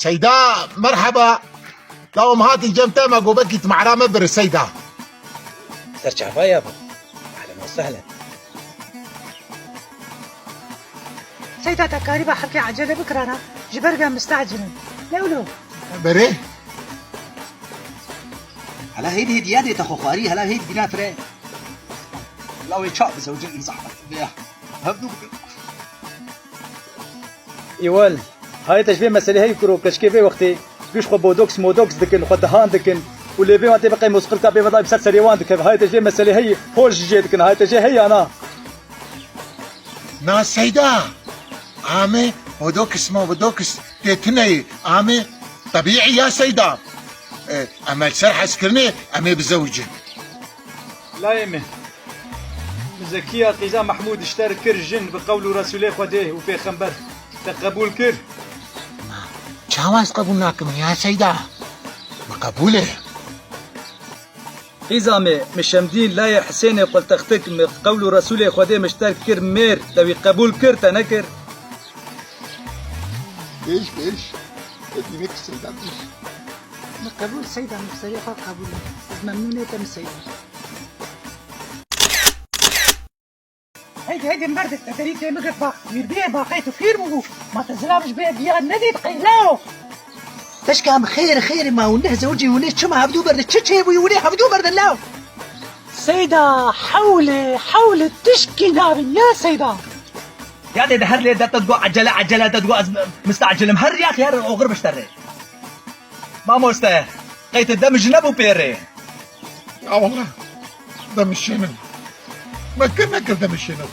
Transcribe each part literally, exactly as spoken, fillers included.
Seyda, merheba. Lawim hatî cem te me gobekî ti mehra me biri Seyda. Ser çava ya bo. Ehlen we sehlen. Seyda, te karîba hevkê ecele bikirana, ji ber vê em mistecil in. Lewlo. Berê. Hela hêdî hêdî ya dê te xwe xwarî, hela hêdî bîna fire. Lawê çav bizewicin in zehmet. Vêya. Hevdû bikin. Îwel, hayê te ji vê meselê heyî kuro, keçikê vê wextê giş xwe bodoks modoks dikin, xwe dihan dikin û lê vê wan tê biqey mosqilka bê vedayî bi ser serê wan dikeve. Hayê te ji vê meselê heyî, hol ji jê dikin, hayê te jê heyî ana. Na Seyda, amê bodoks modoks tê tune yê, amê tebîî ya Seyda. E, em li ser hezkirinê em ê bizewicin. Layê min, Zekiya qîza Mehmûd ji te re kir jin bi qewl û Resûlê Xwedê û Pêxember. Te qebûl kir? Çawa ez qebûl nakim ya Seyda? Min qebûl e. Qîza me, min Şemdîn layê Hisênê Qultextik, min qewl û Resûlê Xwedê min ji te re kir mêr, te wî qebûl kir, te nekir? Pêş, pêş. Te dî nekir Seyda, pêş. Min qebûl Seyda, min bi serê xwe qebûl e. Ez memnûnê te min Seyda. Heydi, heydi, merdê, te derî tê min girt ba. Wîr biyê ba, qey tu kîr bû. Ma te zilav ji bê diya nedît, qey law. Teşka em xêr, xêr ma û neh zewcî û nê çima hevdû berde, çi çêbûyî û nê hevdû berde law. Seyda, hewlê, hewlê tişkî nabin ya Seyda. Ya dê de her lê de te digo ecele, ecele te digo ez misteacil im. Her riya xiyar oxir bişte rê. Mamoste, qey te demij nebû pê rê? Ya wele, demij şênin. Me kir nekir demij şênin.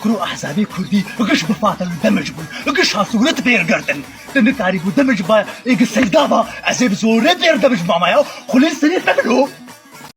Kuro ehzabê kurdî giş bifate li demij bûn. Giş ha sûret pêr girtin. Te nikarîbû demij ba, ê gi Seyda ba, ez ê bi zorê pêr demij bama ya. Xulên serê te bilo.